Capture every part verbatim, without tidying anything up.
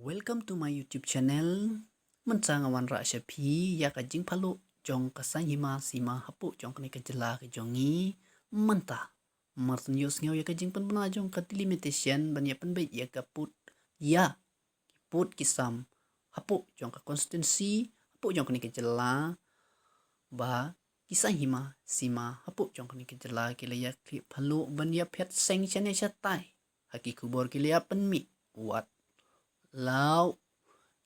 Welcome to my YouTube channel. Mynta nga wanrah sha phi ïa ka jingphaluh jong ka saiñ hima sima hapoh jong kane ka jylla ka jong ngi. Mynta martin ïohsngew ïa ka jingpynbna jong ka delimitation ban ïa pynbeit ïa ka pud ïa ki pud ki sam hapoh jong ka constituency hapoh jong kane ka jylla, ba ki saiñ hima sima hapoh jong kane ka jylla ki la ïa khleh phaluh ban ïa phet seng shane shatai. Ha ki khubor ki la ïa pynmih wat la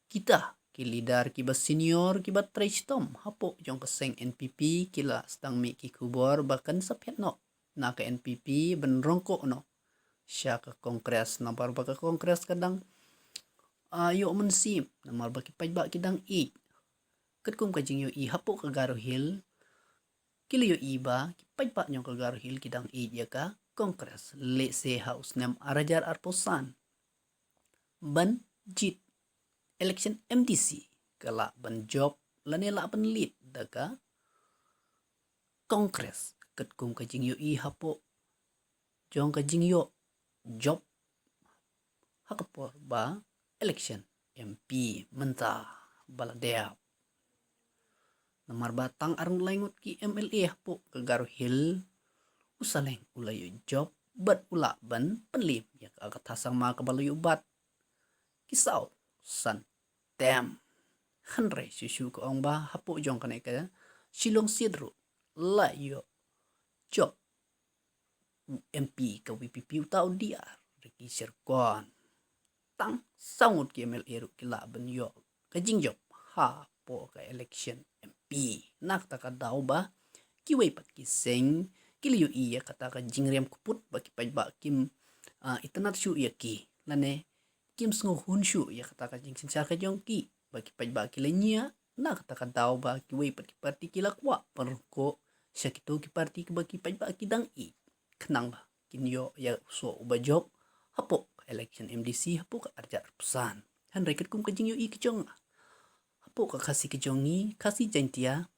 kita ki leader kiba senior kiba trei shitom hapoh jong ka seng N P P ki la sdang mih ki khubor ba kan sa phet noh na ka N P P ban rongkoh noh sha ka Congress, namar ba ka Congress ka dang, ah, ïoh mynsiem, namar ba ki paidbah ki dang ïeit. Katkum ka jingïohi hapoh ka Garo Hills, ki la ïohi ba ki paidbah jong ka Garo Hills ki dang ïeit ïa ka Congress. Lehse ha u snem ar hajar arphew san ban jied election M D C ka lah ban jop lane lah ban lead da ka Congress, katkum ka jingïohi hapoh jong ka jingïoh jop ha ka por ba election M P mynta ba la dep. Namar ba tang arngut laingut ki M L A hapoh ka Garo Hills, u Saleng u la ïoh jop bad u lah ban pynlip ïa ka, ka thasang ma kaba la ïoh bat ki saw san term. Hynrei shuh shuh ka ong ba hapoh jong kane ka Shillong seat ruh la ïoh jop u M P ka V P P uta u D R Ricky Sherkon. Tang saw ngut ki M L A ruh ki lah ban ïoh ka jingjop hapoh ka election M P. Na kata ka daw ba kiwei pat ki seng ki la ïohi ïa kata ka jingriam kput ba ki paidbah kim, ah, itynnad shuh ïa ki lane kim sngewhun shuh ïa kata ka jingsynshar ka jong ki ba ki paidbah ki la ñiah. Na kata ka daw ba kiwei pat ki parti ki la kwah pynrung sha kito ki parti kiba ki paidbah ki dang ïeit, khnang ba kin ïoh ïa u soh uba jop hapoh ka election M D C hapoh ka ar hajar arphew san. Hynrei katkum ka jingïohi ka jong nga hapoh ka Khasi ka jong ngi, Khasi Jaiñtia,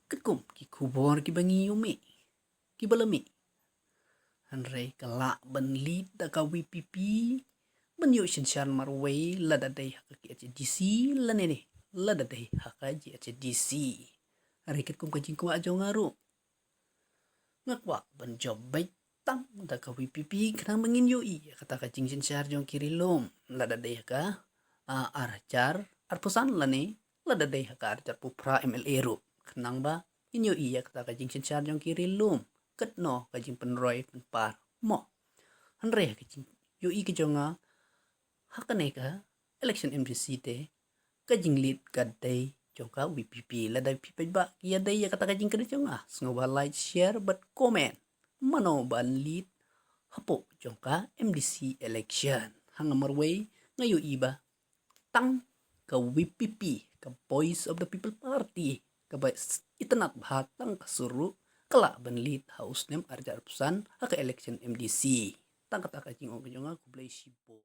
katkum ki khubor kiba ngi ïoh mih, kiba la mih, hynrei ka lah ban lead da ka V P P ban ïoh synshar marwei, lada dei ha ka K H A D C lane lada dei ha ka J H A D C. Hynrei katkum ka jingkwah jong nga ruh, nga kwah ban jop beit tang da ka V P P khnang ba ngin ïohi ïa kata ka jingsynshar jong ki ri lum, lada dei ha ka, ah, ar hajar arphew san lane lada dei ha ka ar hajar arphew phra M L A ruh, khnang ba ngin ïohi ïa kata ka jingsynshar jong ki ri lum, katno ka jingpynroi pynpar mo. Hynrei ha ka jingïohi ka jong nga, ha kane ka election M D C te ka jinglead ka dei jong ka V P P. Lada phi paidbah ki ïadei ïa kata ka jingkren jong nga, sngewbha like, share bad comment. Mano ban lead hapoh jong ka M D C election? Ha nga marwei nga ïohi ba tang ka V P P, ka Voice of the People Party, kaba s-, itynnad bha tang ka sur ruh, ka lah ban lead ha u snem ar hajar arphew san ha ka election M D C. Tang kata ka jingong ka jong nga, khublei shibun.